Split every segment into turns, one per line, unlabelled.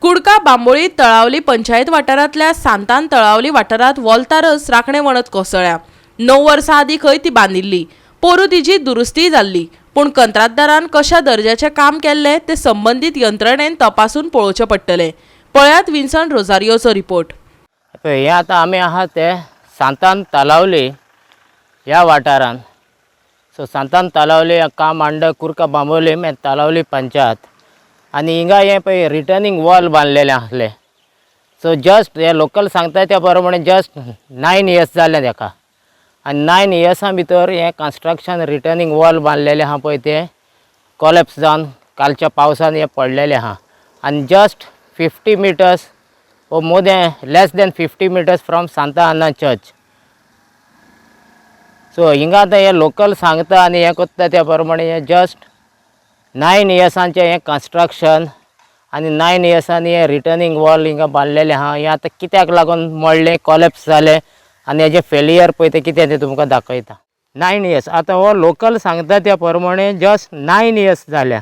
कुडका बांबोळी तळावली पंचायत वाठारांतल्या सांतान तळावली वाठारांत वोलतारच राखणे वणत कोसळ्ळ्या. 9 वर्सां आदीं खंय ती बांदिल्ली. पोरूं तिची दुरुस्तीय जाल्ली, पूण कंत्राटदारान कशा दर्जाचें काम केल्लें तें संबंदीत यंत्रणेन तपासून पळोवचें पडटलें. पळयात विन्सन रोजारियोचो रिपोर्ट.
पळय हें आतां आमी आहा ते सांतान तलावली ह्या वाठारान. सो सांतान तलावली काम अंडर कुर्का बांबोलीम आनी तलावली पंचायत. आनी हिंगा हें पळय रिटर्निंग वॉल बांदलेलें आसलें. सो जस्ट हे लोकल सांगता त्या प्रमाणे जस्ट 9 इयर्स जालें तेका. आनी 9 इयर्सां भितर हें कन्स्ट्रक्शन रिटर्निंग वॉल बांदलेलें आहा पळय तें कॉलेप्स जावन कालच्या पावसान हें पडलेलें आहा. आनी just 50 metres or more than less than 50 meters from Santa Anna church. So हिंगा आतां हे लोकल सांगता आनी हें करता त्या प्रमाणे हें जस्ट 9 इयर्सांचें हें कन्स्ट्रक्शन आनी 9 इयर्सांनी हें रिटर्निंग वॉल हिंगा बांदलेलें आहा. हें आतां कित्याक लागून मोडलें, कॉलेप्स जालें आनी हेजें फेलियर पळय तें कितें तें तुमकां दाखयता. 9 इयर्स आतां हो लोकल सांगता त्या प्रमाणे जस्ट 9 इयर्स जाल्या.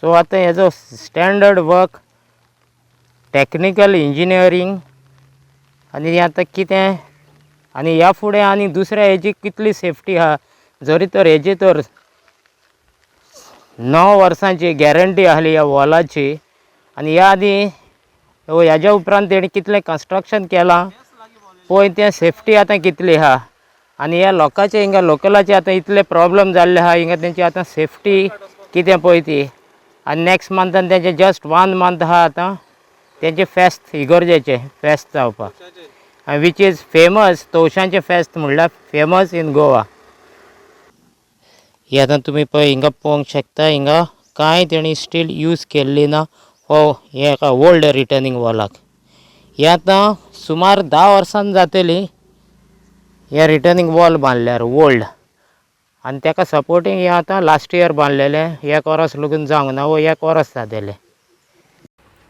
सो आतां हेजो स्टँडर्ड वर्क, टॅक्निकल इंजिनियरींग आनी हें आतां कितें आनी ह्या फुडें आनी दुसऱ्या हेजी कितली सेफ्टी आहा. जरी तर हेजी तर 9 वर्सांची गॅरंटी आहली ह्या वॉलाची. आनी ह्या आदीं ह्याच्या उपरांत तेणी कितलें कन्स्ट्रक्शन केलां पळय तें सेफ्टी आतां कितली आहा. आनी ह्या लोकांचे हिंगा लोकलाचे आतां इतले प्रॉब्लम जाल्ले आहा हिंगा तेंची आतां सेफ्टी कितें पळय ती. आनी नॅक्स्ट मंथान तेंचे जस्ट 1 मंथ आहा आतां तेंचे फेस्त इगर्जेचें फेस्त जावपाक, which is famous तवशांचें फेस्त म्हणल्यार फेमस इन गोवा. ही आतां तुमी पळय हिंगा पळोवंक शकता, हिंगा कांय तेणी स्टील यूज केल्ली ना हो हे एका ओल्ड रिटर्निंग वॉलाक. हे आतां सुमार 10 वर्सां जातली हे रिटर्निंग वॉल बांदल्यार ओल्ड. आनी तेका सपोर्टींग हें आतां लास्ट इयर बांदलेलें, 1 वरस लगून जावंक ना, वो 1 वरस जातलें.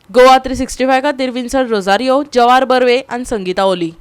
गोवा 365 खातीर विन्सन रोजारियो, जवार बर्वे आनी संगीता ओली.